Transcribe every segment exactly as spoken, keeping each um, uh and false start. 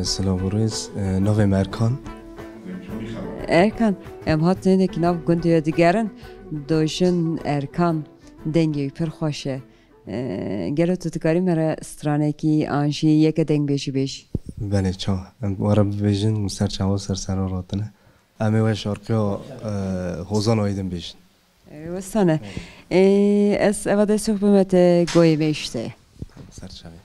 Silav û rêz, e, navê me Erkan. Erkan, em hatin hinekî nav gundê we digerin. Dojin Erkan, dengê wî pir xweş e. E, gelo tu dikarî me re stranekî an jî yeke dengbêjî bêjî? Belê, çawa. Em we re bibêjin, ser çawa ser sera ratine. Em ê we şarkiya, e, Hozan Aydin bêjin. E, wisa ne. E, ez eva destê xwe bime te goyê me işte. Ser çavê.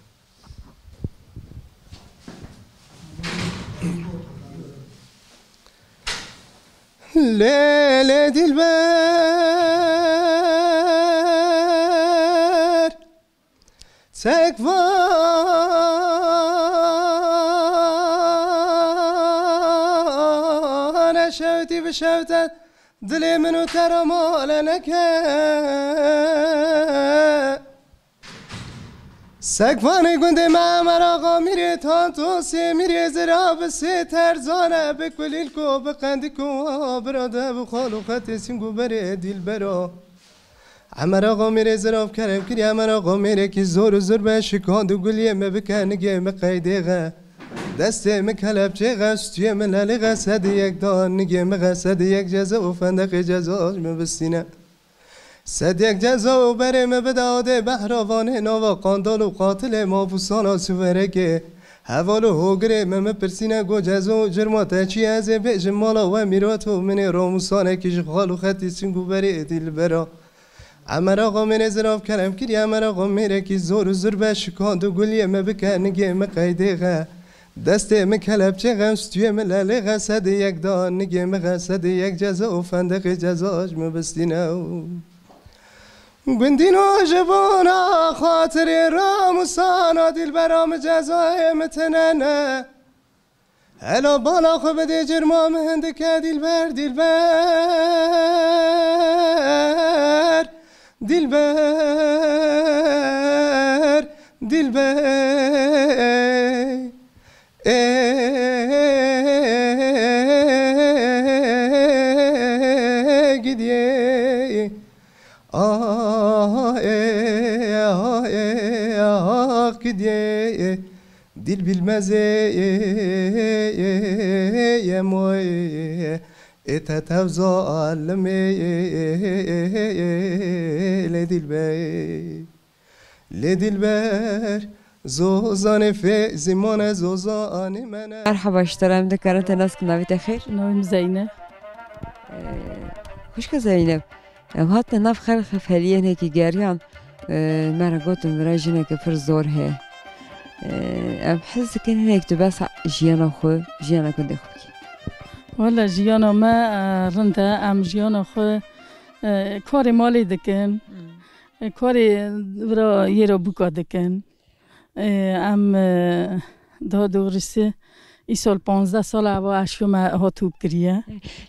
Lê, lê dilber, çek vane şewtî bi şewte, dilê min û te re male neke. Sekvanê gundê me Emer Axa Mîrê Tatosê Mîrê Zira bi sê terzane, bi kulîlko, bi qendîko, bira de bi xal û xetê sîng û berê dilbera. Emer Axa Mîrê Zira bi kerem kiriye, Emer Axa Mêrekî zor û zor be şikand û guliyê me bike nigê me qeydê xe. Destê me kelepçê xe, stûyê me lelê xe, sedê yek da nigê me xe, sedê yek ceza û fendeqê ceza ji me bistîne. Sedek ceza û berê me bide odê behra vanê nava qandal û qatilê mabûsana siverekê. Heval û hogirê me, me pirsîne go ceza û cirma te çi ye, ez ê bêjim mala we mîrat û minê ramûsanekî ji xal û xetî sing û berê dilbera. Emer Axa Mêrê Zirav kerem kiriye, Emer Axa Mêrekî zor û zir be şikand û guliyê me bike nigê me qeydê xe. Destê min kelepçê xe, stûyê min lelê xe, sedê yek da nigê min xe, sedê yek ceza û fendeqê ceza ji min bistîne. Gundîno ji bona xatirê ramûsana dilbera min cezayê min tine ne. Hela bala xwe bidê cirma min hindike dilber, dilber, dilber, dilber. Ê, gidiyê. Ah, ê, ah, ê, ah, gidiyê. Dil bilmezê, ê, ê, ê, ê, ê, moy. Ê, te tev zalimê, ê, ê, ê, ê, ê, lê dilber. Lê dilber, zozanê fê zîmane zozanê me ne. Merhaba, ji te re em dikarin te nas kin, navê te xêr? Navê min Zeyne. Ee, xwişka Zeynep, em hatine nav xelxê feliyê hinekî geriyan, ee, me re gotin vira jineke pir zor heye. Ee, em hez dikin hinek tu behsa jiyana xwe, jiyana gundê xwe bikî. Wele jiyana me, ee, rind e, em jiyana xwe, ee, karê malê dikin. Hmm. E, karê vira yê re bûka dikin. E, em, e, daha doğrusu îsal panzdeh sal eva eşyo me hat top kiriye.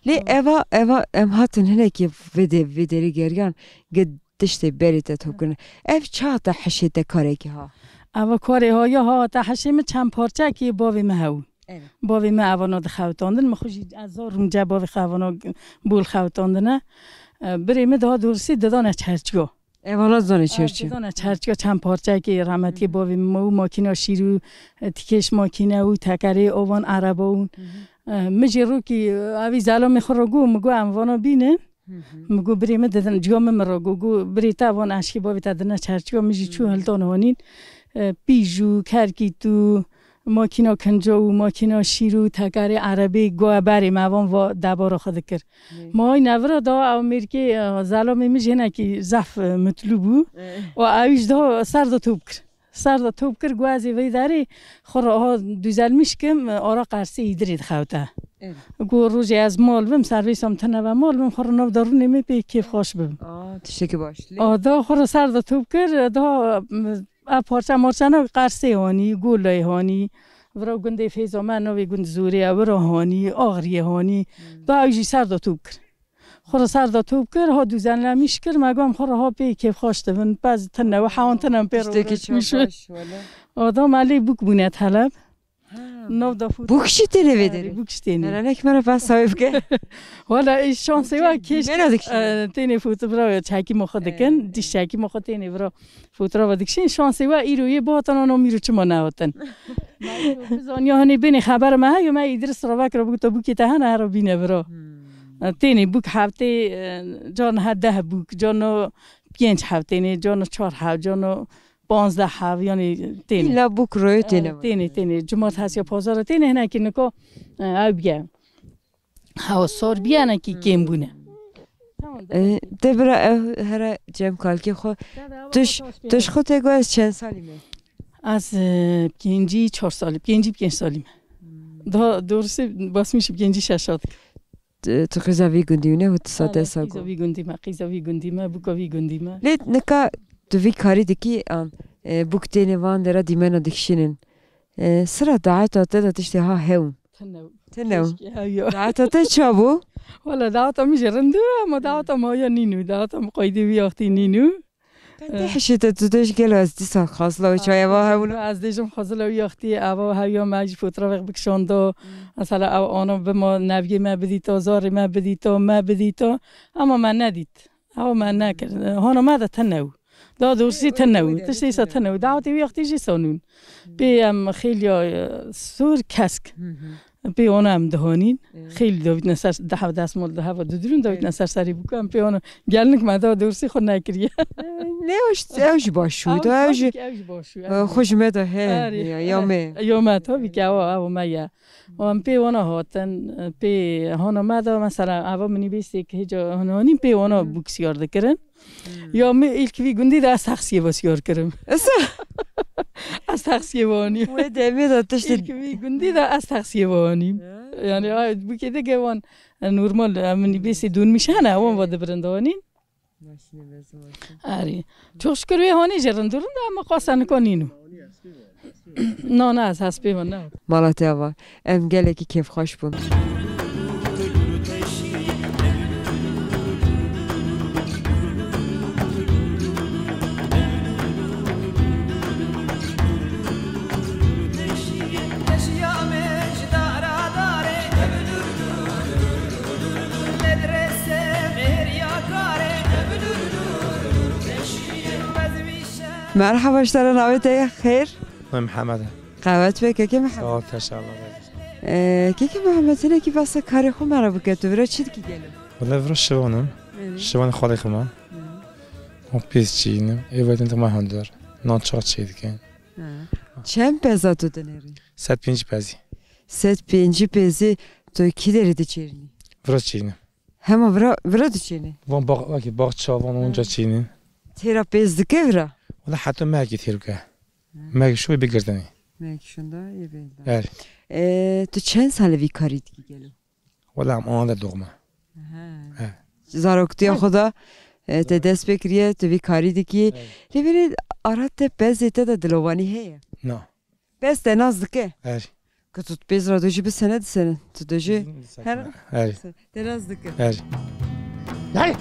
Lê eva, eva em hatin hinekî vê de-, vê derê geriyan, gi tiştê berê te top kirin. Ev çawa te hişê te karekî ha? Eva karê ha ya ha te hişê min çend parçekî bavê me hew. Evet. Bavê me evana dixewtandin, min xwe jî ez zor rûm ce bavê xwe evana bol xewtandine. E, birê min daha doğrusu didane çerçiya. Evana zanê çerçiya. Didane çerçiya çend parçekê rehmetî bavê min û makîna şîr û, e, tikêş makîne û tekerê avan ereba û, e, min jî rokî, e, evî zelamê xwe re got, min got em vana bînin. Min got birê min didin, ciya min min re got, got birê te van eşkê bavê te dine çerçiya, min jî çû hildan hanîn. E, pîj û kerkît û makîna kinca û makîna şîr û tekerê erebê goya berê me van va debara xwe dikir. Ma ay nevira da ew mêrkê, e, zelamê min jî hinekî zehf, e, mutlu bû. E. Û ew jî da ser da top kir. Ser da top kir, got ez ê vê derê xwe re ha düzelmiş kim, ara qersê îdirê dixewte. Evet. Got rojê ez mal bim, servêsa min tune ve mal bim, xwe re nav da rûnê me pê kêfxweş bibim. Aa, tiştekî baş. Lê A da xwe re ser da top kir, da, m, ev parça marçana qersê hanî, golayê hanî, vira gundê Fêza me navê gund Zorê ye, vira hanî, Axriyê hanî. Hmm. Da ew jî ser da top kir. Xwe re ser da top kir, ha düzenlemiş kir, me got em xwe re ha pê kêfxweş dibin, pez tune û hewan tune em pê re Tiştekî uğraşmiş çok bin. Baş, wele. Adam elê bûk bûne teleb. Ha. Nav da foto-, bûk jî têne vê derê? Bûk jî têne. Hela nek me re behsa wê bike. Wala, ê, şansê wa kêş, dîmena dikişîne. E, têne foto bira çekî ma xwe dikin. E, dîş çekî ma xwe têne bira fotoğrafa dikişîn. Şansê wa îro yê bihatin, ana mîro çima nehatin? Bizaniya hanê bênê xeber me heyo, me Îdris re vekira bûk, to bûkê te hene, hera bîne bira. Hmm. E, têne bûk heftê, e, carna he deh bûk, carna pênc hev têne, carna çar hev, carna panzdeh hev, yanî têne. Îlla bûk royê têne. E, têne, têne. Cumartesiya pazara têne, hinekî nika, e, ew bîye. Hewa sar bîye, hinekî kêm bûne. E, de bira ev here cem kalkê xwe. Tuş, tuş xwe tê got ez çend salî me? Ez, e, pêncî çar salî, pêncî pênc salî me. Daha doğrusu basmış pêncî şeş dikim. Tu, tu qîza vî gundî ne, tu sate sa. Qîza vî gundî me, qîza vî gundî me, bûka vî gundî me. Lê nika tu vî karî dikî, an, e, bûk têne van dera dîmena dikişînin. E, sira daeta te de tiştê ha hew? Tine. Tine. Keşke hew ya. Daeta te ça bû? Wala daeta min jî rind û, ama daeta ma ya nînû. Daeta min qaydê wî yaxtî nînû. Qe te hişê te tu dê ji gelo ez dîsa xazila wê çaya va hewlo. Ez dê jim xazila wî yaxtî eva hew ya me jî fotoğrafek bikişanda. Mesela ew ana bima nevgê me bidîta, zarê me bidîta, me bidîta. Ama me nedît. Ew me nekir. Hona me de tine û. Daha doğrusu tine û. Tiştê îsa tine û. Dawetê wî yaxtî jî sanûn. Pê em xêliya, e, sor kesk. Pê wana em dihanîn. Xêlî davîtine ser, deh destmal di heva didirûn, davîtine ser serê bûka, em pê wana gelnik me daha doğrusu xwe nekiriye. Ne ew jî, ew jî baş û. Ew jî baş û, ew jî baş û. Xwe ji me de he. Ya, ya me. Ya me, tabii ki ew, ew me ye. Û em pê wana hatin, pê hana me de, mesela, eva minîbêsê ki hêca hanî pê wana bûk siyar dikirin. Hmm. Ya min îlk vî gundî de ez taksiyê ve siyar kirim. Esa? Ez taksiyê ve anî. Wê demê de tiştê. Îlk vî gundî de ez taksiyê ve anîm. Ya. Yani, ay, bûkê de ge wan, e, normal, e, minîbêsê dûnmiş hene, wan ve dibirin de anîn. Başine bezim olsun. Erê. Çok şükür wê hanî jê rind û rind e, ama qasa nika nîno. Na, na, ez hespê min ne. Mala te ava. Em gelekî kêfxweş bûn. Merhaba, ji te re navê te ye xêr? Min Mihemed e. Qewet be, kekê Mihemed. Sağ ol, teşekkür ederim. Ee, kekê Mihemed, hinekî behsa karê xwe me re bike, tu vira çi dikî gelo? Wele vira şivan im. Evet. Şivanê xalê xwe me. Evet. Û pêz çînim. Ê vedin dixme hundir. Nan çax çê dikin. Ha. Çend peza tu dinêrî? Sed pêncî pezî. Sed pêncî pezî tu kî derê diçêrînî? Vira çînim. Hema vira, vira diçênî? Van bax-, wekî baxça, van onca çînin. Têra pêz dike vira? Wala heta mehekî têr bike. Mehekî şû bigirtinî. Mehekî şûnda yê bê. Her. Ee, tu çend sal vî karî dikî gelo? Wala em ana de doğma. He. Zaroktiya xwe de, e, te dest pê kiriye, tu vî karî dikî. Lê vêrê ara te pezê te de dilovanî heye? Na. Pez te nas dike? Her. Ke tu pêz re dojî bisene, disene. Tu dojî her. Her. Te nas dike. Her. Hey!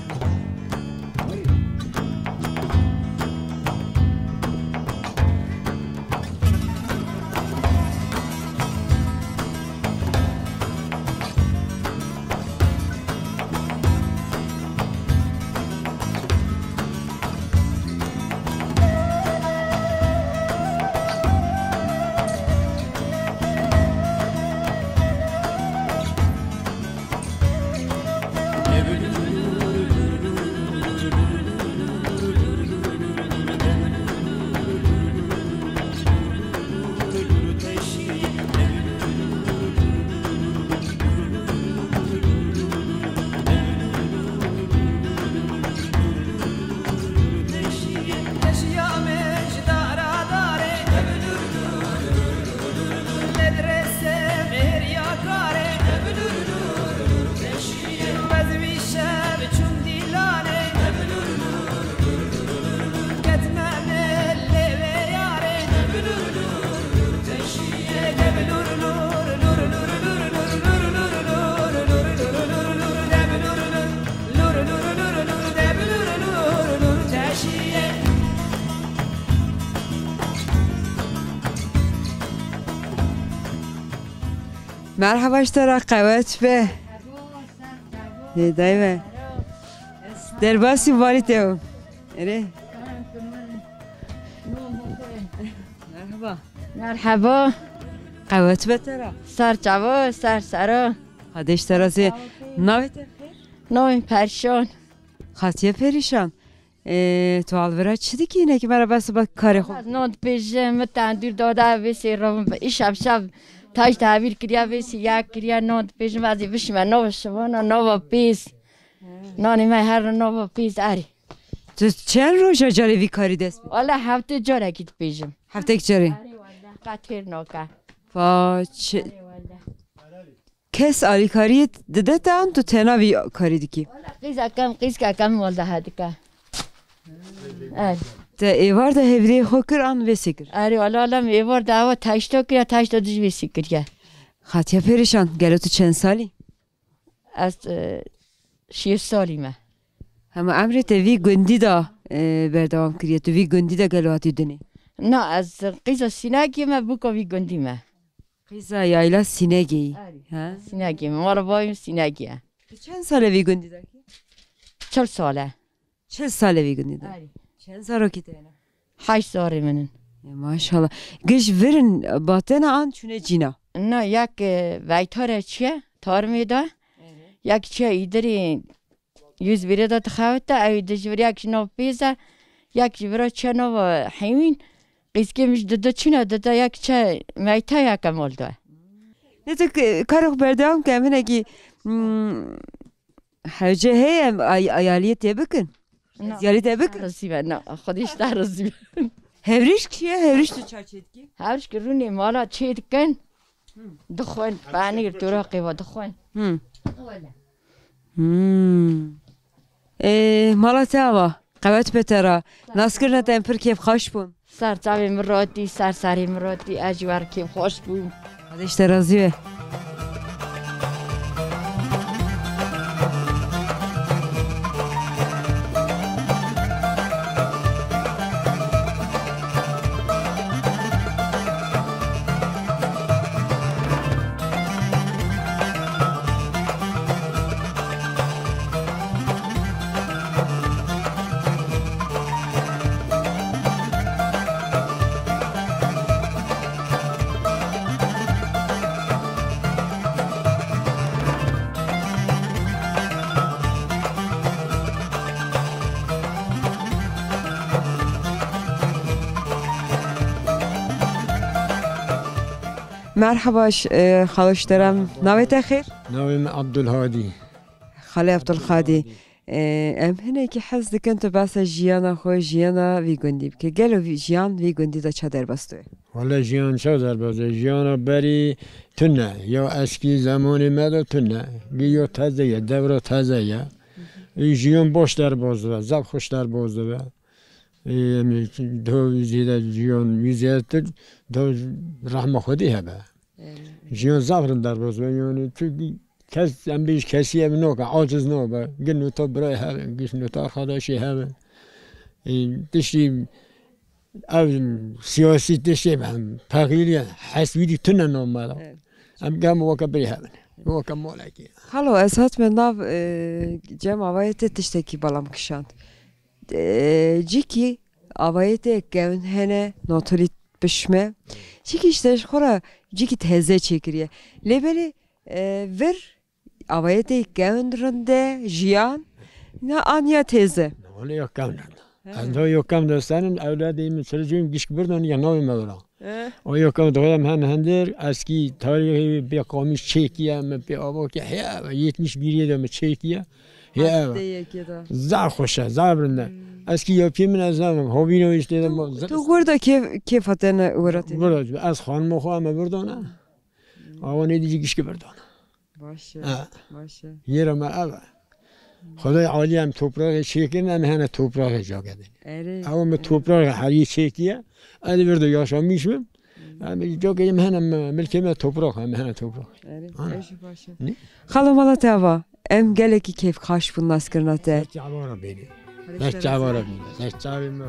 Merhaba ji te re, qewet be. Hêdayê me. Derbasî barî te bû. Erê. Merhaba. Merhaba. Qewet be te re. Ser çava, ser sera. Xwedê ji te razî. Navê te xêr? Navê Perşan. Xatiye Perîşan. Ê, tu alvira çi dikî? Hinekî me re behsa karê xwe. Ez nan dipêjim, min tendûr dade, vê sê revim, îşev şev taş de hevîr kiriye, vê sê yek kiriye, nan dipêjim, ez ê bişime nava şivana, nava pêz. Nanê me her nava pêz erê. Tu çend roja carê vî karî dest pê? Wala heftê carekî dipêjim. Heftêk carê? Erê wele, qet hêr nake. Pa çi? Erê wele. Kes alîkariyê dide te an tu tena vî karî dikî? Wala qîza kem, qîzka kem wala hedike. Er. Te êvar de hevdê xwe kir an vê sê kir? Erê wala, wala min êvar de ewa taşta kiriye, taşta dij vê sê kiriye. Xatiye Perîşan, gelo tu çend salî? Ez, e, şêst salî me. Hema emrê te vî gundî de, e, berdewam kiriye. Tu vî gundî de gelo hatî dinê? Na, ez qîza Sînegê me, bûka vî gundî me. Qîza yayla Sînegê yî. Erê. Ha? Sînegê me. Mala bavê min Sînegê ye. Tu çend sal e vî gundî de kî? Çil sal e. Çil sal e vî gundî de. Erê. Çend zarokî te ne? Heşt zarê min in. E, maşallah. Giş virin batena an çûne cîna? Na, yek, e, veytare çiye, tarmê de. Erê. Yek çiye îdirê yüz bîrê de dixewite, ew dij vir yek ji nav pêze, yek ji vira çiye nava hewîn. Qîzkê min ji dide çûne, dide yek çiye meyte yek em oldu. Ne tu k-, karê xwe berdewam ke, em hinekî, hmm, Hewce heye em ay-, ayaliyê tê bikin. Na. Ziyarî te bikin. Razî be, na. Xwedî ji te razî be. Hevriş kişiye, hevriş tu çaçê dikî? Hevriş ki rûnê mala çê dikin. Dixwin, panîr, toraqê ve dixwin. Hı. Wele. Hmm. Ê, mala te ava. Qewet be te ra. Naskirina te em pir kêfxweş bûn. Ser çavê min rotî, ser serê min rotî, ez ji we re kêfxweş bûm. Xwedê ji te razî be. Merhaba, ş-, e, xalo ji te re, navê te xêr? Navê min Abdulhadî. Xalê Abdulhadî. E, em hinekî hez dikin tu behsa jiyana xwe, jiyana vî gundî bike. Gelo vî, jiyan vî gundî de ça derbas dibe? Wele jiyan ça derbas dibe? Jiyana berî tune. Ya eskî zemanê me de tune. Giyo teze ye, devra teze ye. Ê, jiyan baş derbas dibe, zaf xweş derbas dibe. Ê, em, do zêde jiyan, wî zêdetir, do rehma Xwedê hebe. Jiyan zaf rind derbas be, yani, tu kes, em bêj kesî ev nake, aciz nabe. Gin nota birayê hebe, gin nota arkadaşê hebe. Ê, tiştî ev siyasî tiştê be, em, pexîlî, heswîdî tune namela. Evet. Em gem weke birê hebin. Weke malekî. Xalo, ez hatime nav, e, cem avayê te tiştekî belam kişand. E, cîkî avayê te kevin hene, natilî pişme. Cîkî işte ji xwe re cîkî teze çêkiriye. Lê belê, e, vir avayê te kevin rinde, jiyan, ne aniya teze. Wele ya kevin rinde. He. Ez daha ya kevin de senin, ewladê min çircûn gişk birdan ya navê me vira. Eh. O yok, o dönem hem hendir eski tarihi bir kalmış çekiye mi, bir ava ki he, yetmiş bir yılda mı çekiye? He, evet. Zar hoşa, zar birinde. Hmm. Eski yapayım mı, ne zaman? Hobino işte de. Tu, tu burada kef, kef hatene uğratın. Burada, az hanım oku ama burada ne? Hmm. Ama ne diyecek işte burada. Baş e, ha, baş e. Yera me ev e. Xwedayê alî em topraxê çêkirin, em hene topraxê cakedin. Erê, ew me erê. Topraxê herî çêkiye, ez li vir de yaşamîş bim. Hmm. Em cakedin hene me, milkê me toprax, em hene toprax. Erê, ana. Baş e, baş e. Ne? Xalo mala te ava, em gelekî kêfxaş bûn naskirina te. Ser çava re bîne. Ser çava re bîne. Ser çavê me.